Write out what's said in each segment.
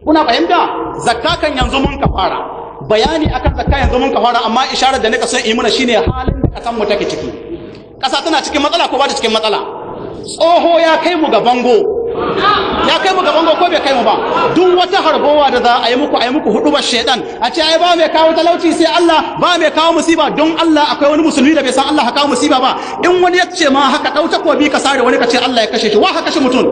Kuna fahimta? Zakka kan yanzu mun ka fara bayani akan zakka, yanzu mun ka fara, amma isharar da nika son yi muna shine halin da kasan mu take ciki. Kasa tana cikin matsala ko ba ta cikin matsala? Tsoho ya kai mu ga bango, ya kai mu ga bango ko bai kai mu ba? Duk wata harbowa da za a yi muku, a yi muku hudu ba shedan, a ce ai ba mai kawo talauci sai Allah, ba mai kawo musiba. Don Allah, akwai wani musulmi da bai san Allah ka kawo musiba ba? In wani ya ce ma haka, dau takobi ka sare wani, ka ce Allah ya kashe shi. Wa ka kashe mutum?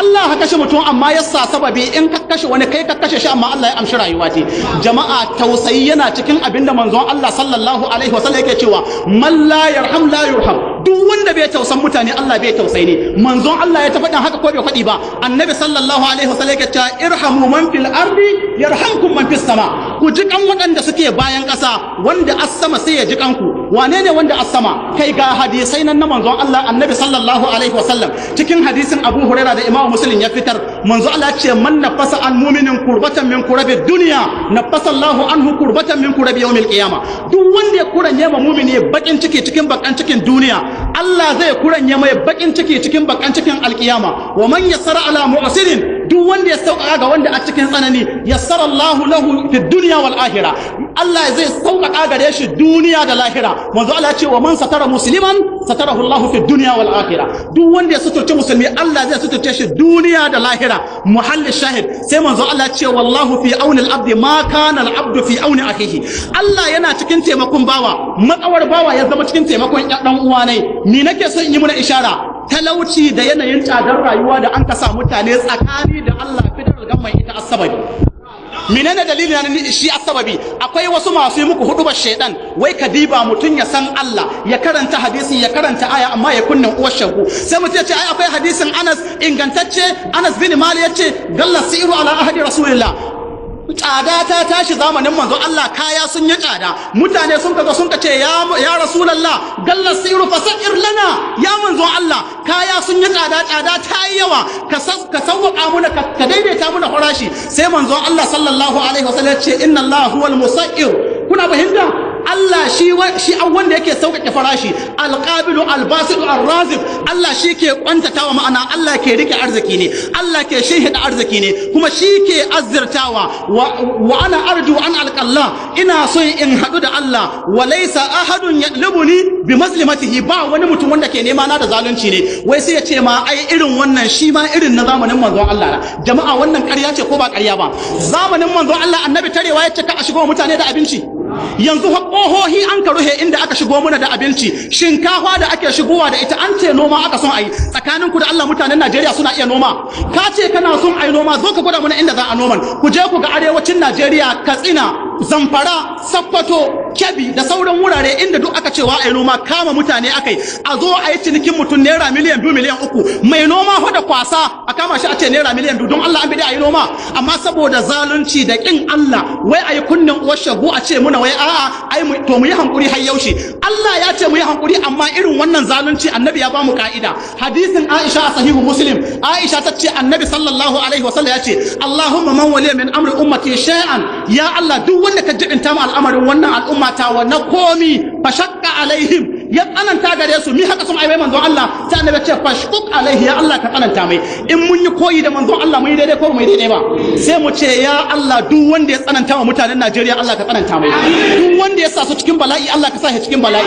Allah ka kashe mutum, amma ya sa sababi. In ka kashe wani, kai ka kashe shi, amma Allah ya amshi rayuwa ce. Jama'a, tausayi yana cikin abin da manzon Allah sallallahu alaihi wasallam yake cewa: "Man la yarham la yurham." Duk wanda bai tausan mutane, Allah bai tausayi ne. Manzon Allah ya ta faɗin haka ko bai faɗi ba? Annabi sallallahu alaihi wasallam yake cewa: "Irhamu man fil ardi yarhamkum man fis sama." Ku ji kan waɗanda suke bayan ƙasa, wanda as sama sai ya ji kanku. Wane ne wanda as sama? Kai, ga hadisai nan na manzon Allah. Annabi sallallahu alaihi wasallam, cikin hadisin Abu Huraira da Imam Muslim ya fitar, manzo Allah ya ce: "Man nafasa an muminin kurbatan min kurabi dunya, nafasa Allahu anhu kurbatan min kurabi yawmil qiyama." Duk wanda ya kuranye ma mumini bakin ciki cikin bakan cikin duniya, Allah zai kuranye mai bakin ciki cikin bakan cikin alkiyama. "Wa man yassara ala mu'sirin", duk wanda ya sauƙaƙa ga wanda a cikin tsanani, "yassara Allahu lahu fid dunya wal akhirah", Allah zai sauƙaƙa gare shi duniya da lahira. Manzo Allah ya ce: "Wa man satara musliman satarahu Allahu fid dunya wal akhirah." Duk wanda ya suturce musulmi, Allah zai suturce shi duniya da lahira. Muhalli shahid, sai manzo Allah ya ce: "Wallahu fi auni al-abdi ma kana al-abdu fi auni akhihi." Allah yana cikin taimakon bawa matsawar bawa ya zama cikin taimakon dan uwa ne. Ni nake son yi muna ishara, talauci da yanayin tsadar rayuwa da an kasa mutane, tsakani da Allah, federal government ita asababi. Menene dalilin na shi asababi? Akwai wasu masu yi muku hudubar shaidan, wai ka diba mutum ya san Allah, ya karanta hadisi, ya karanta aya, amma ya kunnen uwar shagu. Sai mutum ya ce ai akwai hadisin Anas ingantacce. Anas bin Malik ya ce: "Galla siru ala ahadi rasulillah." Tsada ta tashi zamanin manzo Allah, kaya sun yi tsada. Mutane sun kaga sun kace: Ya rasulullah, galla siru fasa'ir lana." Ya manzo Allah, kaya sun yi tsada, tsada ta yi yawa, ka sauwaka muna, ka daidaita muna farashi. Sai manzo Allah sallallahu alaihi wasallam ya ce: "Inna Allah huwal musa'ir." Kuna fahimta? Allah shi an wanda yake sauƙaƙe farashi, alqabilu, albasitu, arraziq. Allah shi ke kwantatawa, ma'ana Allah ke rike arziki ne, Allah ke shehida arziki ne, kuma shi ke azzirtawa. "Wa ana arju an alqallah", ina son in haɗu da Allah. "Wa laysa ahadun yatlubuni bi mazlimatihi", ba wani mutum wanda ke nema na da zalunci ne. Wai sai ya ce ma ai irin wannan shi ma irin na zamanin manzon Allah na. Jama'a, wannan ƙarya ce ko ba ƙarya ba? Zamanin manzon Allah, annabi tarewa ya ce ka a shigo mutane da abinci. Yanzu fa ƙohohi an ka ruhe inda aka shigo muna da abinci. Shinkafa da ake shigowa da ita, an ce noma aka son ayi. Tsakanin ku da Allah, mutanen Najeriya suna iya noma? Ka ce kana son ayi noma, zo ka gwada mana inda za a noman. Ku je ku ga arewacin Najeriya, Katsina, Zamfara, Sokoto, Kebbi da sauran wurare inda duk aka cewa ayi noma, kama mutane akai, a zo a yi cinikin mutum naira miliyan 2, miliyan 3. Mai noma fa da kwasa, a kama shi a ce naira miliyan 2. Don Allah, an bi da ayi noma? Amma saboda zalunci da kin Allah, wai ayi kunnen uwar shagu, a ce muna wai a'a, ai to mu yi hankuri har yaushe? Allah ya ce mu yi hankuri, amma irin wannan zalunci, annabi ya ba mu ka'ida. Hadisin Aisha a sahihu Muslim, Aisha ta ce annabi sallallahu alaihi wasallam ya ce: "Allahumma man waliya min amri ummati shay'an", ya Allah, duk wanda ka jibinta mu al'amarin wannan al'umma ta wa na komi, "fashaqqa alaihim", ya tsananta gare su. Mi haka sun aiwai manzon Allah? Sai annabi ya ce: "Fashquq alaihi", ya Allah, ka tsananta mai. In mun yi koyi da manzon Allah, mun yi daidai ko mu yi daidai ba? Sai mu ce: ya Allah, duk wanda ya tsananta wa mutanen Najeriya, Allah ka tsananta mai. Duk wanda ya sa su cikin bala'i, Allah ka sa shi cikin bala'i.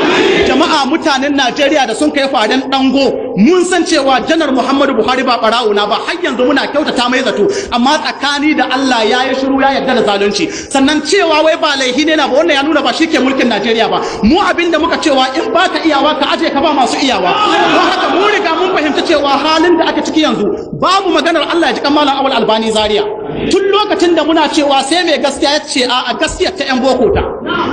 Jama'a, mutanen Najeriya da sun kai faden dango, mun san cewa Janar Muhammadu Buhari ba barawo na ba, har yanzu muna kyautata mai zato, amma tsakani da Allah ya yi shiru, ya yarda da zalunci. Sannan cewa wai ba laihi ne na ba, wannan ya nuna ba shi ke mulkin Najeriya ba. Mu abin da muka cewa, in ba ka iyawa, ka aje ka ba masu iyawa. Don haka mu riga mun fahimci cewa halin da aka ciki yanzu, babu maganar Allah ya ji malam Awal Albani Zaria. Tun lokacin da muna cewa sai mai gaskiya, ya ce a gaskiya ta yan boko ta.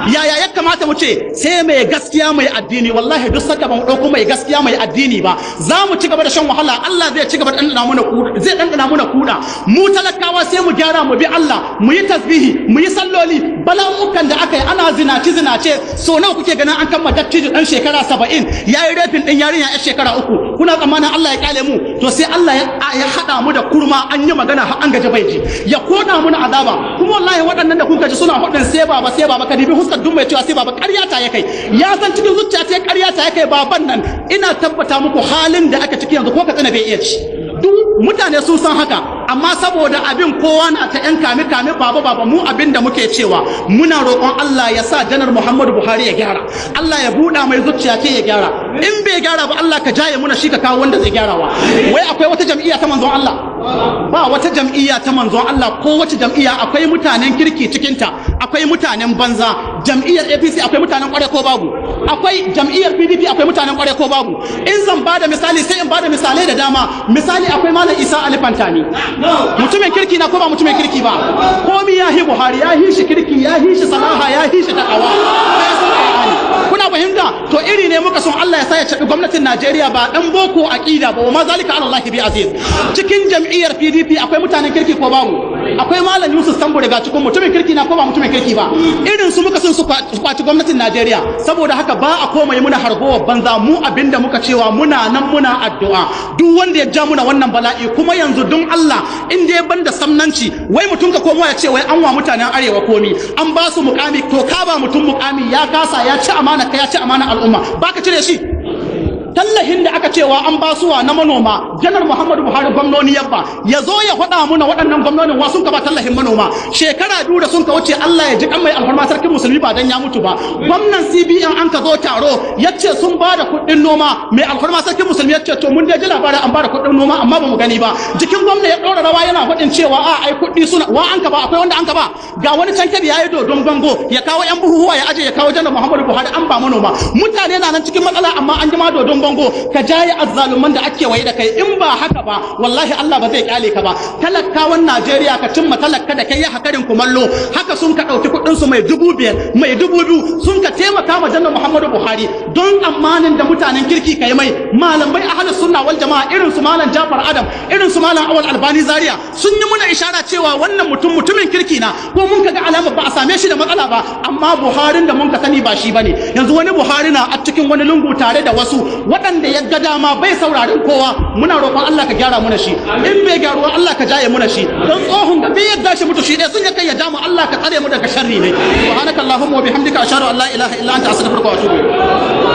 Yaya ya kamata mu ce? Sai mai gaskiya mai addini. Wallahi duk sanda ba mu ɗauko mai gaskiya mai addini ba, za mu ci gaba da shan wahala. Allah zai ci gaba da ɗanɗana mana kuɗa, zai ɗanɗana mana kuɗa. Mu talakawa sai mu gyara, mu bi Allah, mu yi tasbihi, mu yi salloli. Bala'ukan da aka yi, ana zinaci zinace, so nawa kuke ganin an kama dattijo ɗan shekara 70 ya yi raping ɗin yarinya yar shekara 3? Kuna tsammanin Allah ya kyale mu? To sai Allah ya haɗa mu da kurma, an yi magana har an gaji bai ji, ya koda muna azaba. Kuma wallahi waɗannan da kuka ji suna hudin sai baba, sai baba, ka dibi huskar duk mai cewa sai baba, ƙarya ta ya kai. Ya san cikin zuciya ta ƙarya ta ya kai. Baban nan, ina tabbata muku, halin da aka ciki yanzu, ko Katsina bai iya ci. Duk mutane sun san haka. Amma saboda abin kowa na ta yan kame kame, baba baba, mu abin da muke cewa, muna roƙon Allah ya sa Janar Muhammadu Buhari ya gyara, Allah ya buɗa mai zuciya ce ya gyara. In bai gyara ba, Allah ka jaye muna shi, ka kawo wanda zai gyarawa. Wai akwai wata jam'iyya ta manzon Allah? Ba wata jam'iyya ta manzon Allah. Ko wace jam'iyya akwai mutanen kirki cikinta, akwai mutanen banza. Jam'iyyar APC akwai mutanen kware ko babu? Akwai. Jam'iyyar PDP akwai mutanen kware ko babu? In zan bada misali, sai in bada misalai da dama. Misali, akwai Malam Isa Ali Pantami. Mutumin kirki na ko ba mutumin kirki ba? Komi ya hi Buhari, ya hi shi kirki, ya hi shi salaha, ya hi shi takawa. Kuna fahimta? To iri ne muka son Allah ya sa ya cabi gwamnatin Najeriya, ba dan boko aqida ba. Wa ma zalika ala Allah bi aziz. Cikin jam'iyyar PDP akwai mutanen kirki ko babu? Akwai Malam Yusuf Sambo daga cikin, mutumin kirki na ko ba mutumin kirki ba? Irin su muka son su kwaci gwamnatin Najeriya. Saboda haka ba a koma yi muna hargowar banza. Mu abinda muka cewa, muna nan muna addu'a duk wanda ya ja muna wannan bala'i. Kuma yanzu don Allah, in dai banda samnanci, wai mutum ka komo ya ce wai an wa mutanen arewa komi, an ba su mukami. To ka ba mutum mukami ya kasa, ya ci amana ka, ya ci amana al'umma, baka cire shi. Tallahin da aka cewa an basuwa na manoma, Janar Muhammadu Buhari gwamnoni yabba, ya zo ya faɗa muna waɗannan gwamnonin wa sun ka ba tallahin manoma shekara 2 da sun ka wuce. Allah ya ji kan mai alfarma Sarkin Musulmi, ba dan ya mutu ba, gwamnan CBN an ka zo taro, ya ce sun ba da kuɗin noma. Mai alfarma Sarkin Musulmi ya ce, "To mun dai ji labarin an ba da kuɗin noma, amma ba mu gani ba." Jikin gwamna ya ɗora rawa yana faɗin cewa a ai kuɗi suna wa an ka ba, akwai wanda an ka ba. Ga wani can Kebbi ya yi dodon bango, ya kawo yan buhuhuwa ya aje, ya kawo Janar Muhammadu Buhari an ba manoma. Mutane na nan cikin matsala, amma an jima dodon bango. Ka jaye azzaluman da ake waye da kai. In ba haka ba, wallahi Allah ba zai kyale ka ba. Talakawan Najeriya, ka cimma talaka da kai ya hakarin kumallo haka, sun ka ɗauki kuɗin su mai 5,000, mai 2,000, sun ka taimaka ma Janar Muhammadu Buhari don amanin da mutanen kirki kai mai. Malamai ahlus sunna wal jama'a irin su Malam Jafar Adam, irin su Malam Awal Albani Zaria, sun yi muna ishara cewa wannan mutum mutumin kirki na, ko mun kaga alama ba a same shi da matsala ba. Amma Buharin da mun ka sani ba shi bane. Yanzu wani Buhari na a cikin wani lungu tare da wasu waɗanda ya ga dama, bai saurarin kowa. Muna roƙon Allah ka gyara muna shi. In bai gyaruwa, Allah ka jaye muna shi, don tsohon ga bai yadda shi mutu shi ɗaya sun ya kai ya jamu. Allah ka tsare mu daga sharri ne. Subhanakallahumma wa bihamdika, ashhadu an la ilaha illa anta, astaghfiruka wa atubu ilayk.